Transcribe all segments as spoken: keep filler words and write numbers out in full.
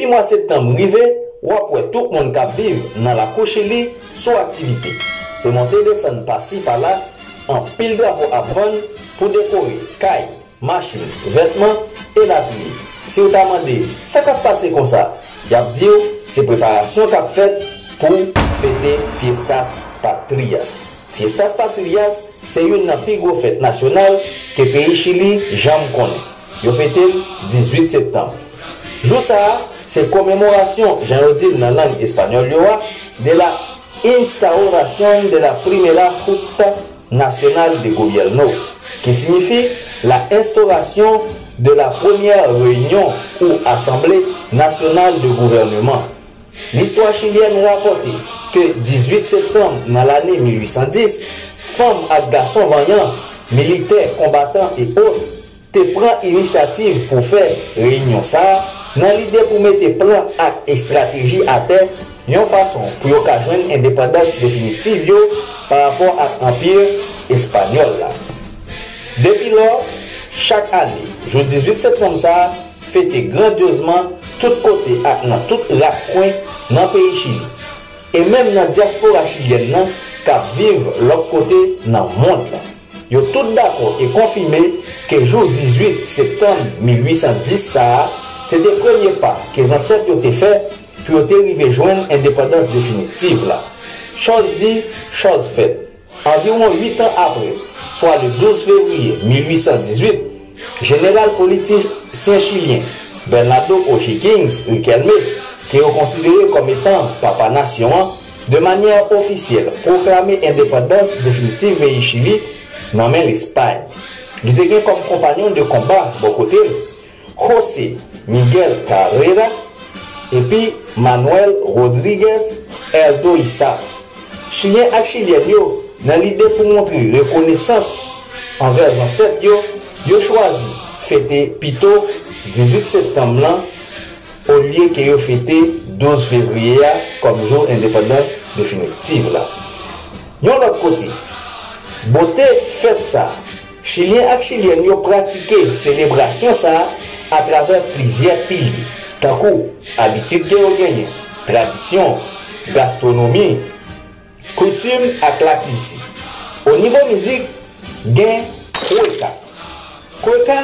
Mwa septanm rive, w ap wè tout moun k ap viv nan lakou Chili sou aktivite. Se monte desann pasi pala, anpil drapo ap vann pou dekore kay, machin, vètman, elatriye. Si w ta mande sa k ap pase konsa, y ap di w se preparasyon k ap fèt pou fete Fiestas Patrias. Fiestas Patrias se youn nan pi gwo fèt nasyonal ke peyi Chili janm konnen. Yo fete l dizuit septanm. Jou sa a se komemorasyon, jan yo di l nan lang espanyòl yo a, de la instauración de la primera Junta Nacional de Gobierno, ki siyifi la instauration de la première réunion ou assemblée nationale de gouvernement. Listwa chilyèn rapòte ke dizuit septanm nan lane mil uit san dis, fanm ak gason vanyan, militè, konbatan e ot, te pran inisyativ pou fè reyinyon sa a nan lide pou mete plan ak estrateji atè yon fason pou yo ka jwenn endepandans definitiv yo pa rapò ak Anpi Espanyòl la. Depi lò, chak ane, jou dizuit septanm sa a fete grandyozman tout kote ak nan tout rak kwen nan peyi Chili, e menm nan dyaspora chilyèn nan k ap viv lòt kote nan mond lan. Yo tout dakò e konfime ke jou dizuit septanm mil uit san dis sa a, se te premye pa ke zansèt yo te fè pou yo te rive jwenn endepandans definitiv la. Chòz di, chòz fèt. Anviwon uit an apre, swa le douz fevriye mil uit san dizuit, jeneral politisyen chilyen Bernardo O'Higgins Riquelme, ke yo konsidere kòm etan papa nasyon an, de manyè ofisyèl pwoklame endepandans definitiv peyi Chili nan men Lespay. Li te gen kòm konpayon de konba bò kote l José Miguel Carrera epi Manuel Rodríguez Erdoiza. Chilyen ak Chilyèn yo, nan lide pou montre rekonesans anvè zansèt yo, yo chwazi fete pito dizuit septanm lan olye ke yo fete douz fevriye a kòm jou endepandans definitiv la. Yon lòt kote, bote fèt sa a, Chilyen ak Chilyèn yo pratike selebrasyon sa a atravè plizyè pilye, tankou abitid ke yo genyen, tradisyon, gastwonomi, koutim ak lakilti. O nivo mizik, gen kweka. Kweka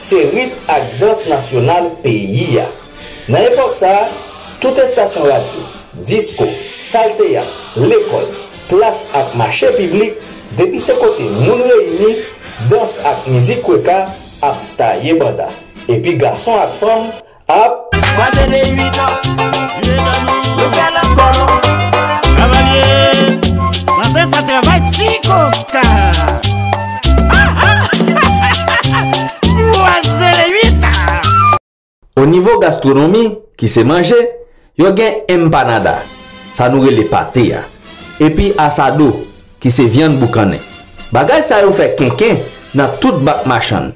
se rit ak dans nasyonal peyi a. Nan epòk sa a, tout estasyon radyo, disko, sal teyat, lekòl, plas ak mache piblik, depi se kote moun reyini, dans ak mizik kweka ap taye banda. Epi gason ak fanm ap Mwazel de uit an, nou fè l ankò non. Kavalye, maten sa travay ti koka. Mwazel uit an. O nivo gastwonomi, ki se manje, yo gen empanada, sa nou rele pate a, epi asado, ki se vyann boukannen. Bagay sa yo fè kenken nan tout bak machann.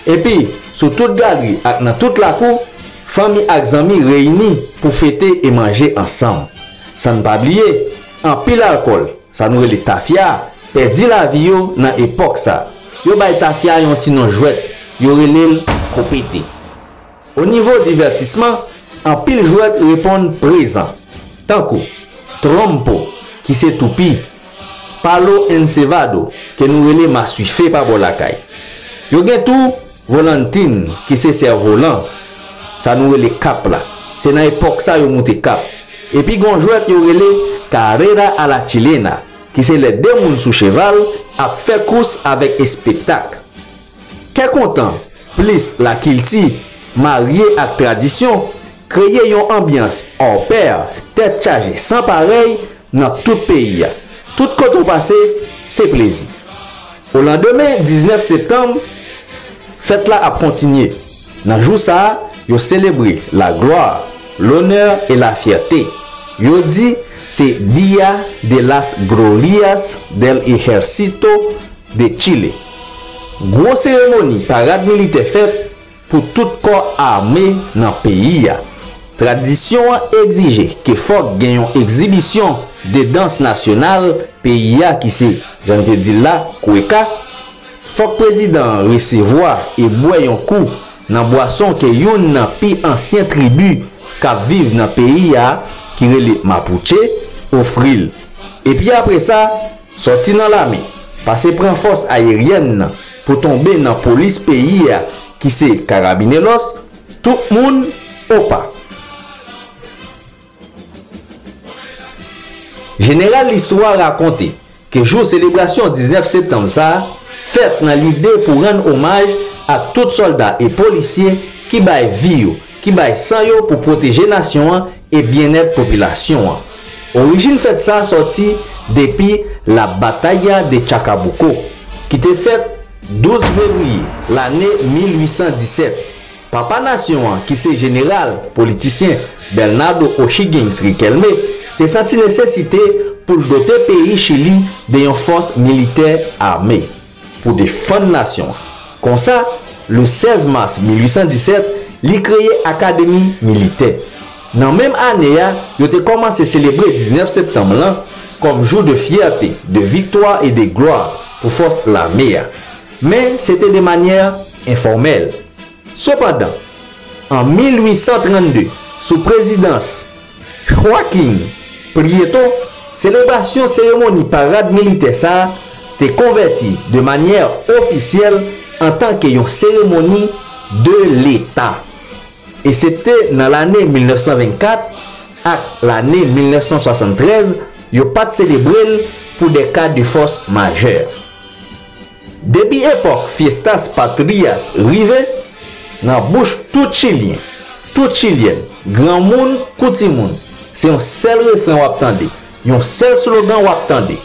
Epi, sou tout galri ak nan tout lakou, fanmi ak zanmi reyini pou fete e manje ansanm. San n pa bliye, anpil alkòl, sa nou rele tafya, pèdi lavi yo nan epòk sa. Yo bay tafya yon ti non jwèt, yo rele l kopete. O nivo divètisman, anpil jwèt reponn prezan, tankou trompo, ki se toupi, palo encebado, ke nou rele maswife pa bò lakay. Yo gen tou volantin, ki se sèvolan, sa nou rele kap la, se nan epòk sa yo moute kap. Epi gen yon jwèt yo rele carrera a la chilena, ki se lè de moun sou cheval ap fè kous avèk espektak. Kè kontan, plis lakilti, marye ak tradisyon, kreye yon anbyans hors pair, tèt chaje san parèy nan tout peyi a. Tout kote w pase, se plezi. O landemen, diznèf septanm, fèt la ap kontinye. Nan jou sa a, yo selebre la gloire, l'honneur et la fierté. Yo di se Día de las Glorias del Ejército de Chile. Gwo seremoni parad militè fèt pou tout kò ame nan peyi a. Tradisyon an egzije ke fòk gen yon egzibisyon de dans nasyonal peyi a ki se, jan n te di l la, kweka. Fòk prezidan an resevwa e bwè yon kou nan bwason ke youn nan pi ansyen tribi k ap viv nan peyi a ki rele Mapuche ofri l. Epi apre sa, sòti nan lame, pase pran fòs ayeryèn nan pou tonbe nan polis peyi a ki se Carabineros, tout moun opa. Jeneral listwa rakonte ke jou selebrasyon diznèf septanm sa a fèt nan lide pou rann omaj ak tout sòlda e polisye ki bay vi yo, ki bay san yo pou pwoteje nasyon an e byennèt popilasyon an. Orijin fèt sa a sòti depi La Batalla de Chacabuco, ki te fèt douz fevriye lane mil uit san disèt. Papa nasyon an, ki se jeneral politisyen Bernardo O'Higgins Riquelme, te santi nesesite pou l dote peyi Chili de yon fòs militè ame pou defann nasyon an. Konsa, le sèz mas mil uit san disèt, li kreye Akademi Militè. Nan menm ane a, yo te kòmanse selebre diznèf septanm lan kòm jou de fyète, de viktwa e de glwa pou fòs lame a. Men, se te de manyè enfòmèl. Sepandan, an mil uit san trannde, sou prezidans Joaquín Prieto, selebrasyon seremoni parad militè sa a te konvèti de manyè ofisyèl antanke yon seremoni de leta. Esepte nan lane mil nèf san vennkat ak lane mil nèf san swasanntrèz, yo pa t selebre l pou de ka de fòs majè. Depi epòk Fiestas Patrias rive, nan bouch tout Chilyen, tout Chilyèn, granmoun kou timoun, se yon sèl refren w ap tande, yon sèl slogan w ap tande.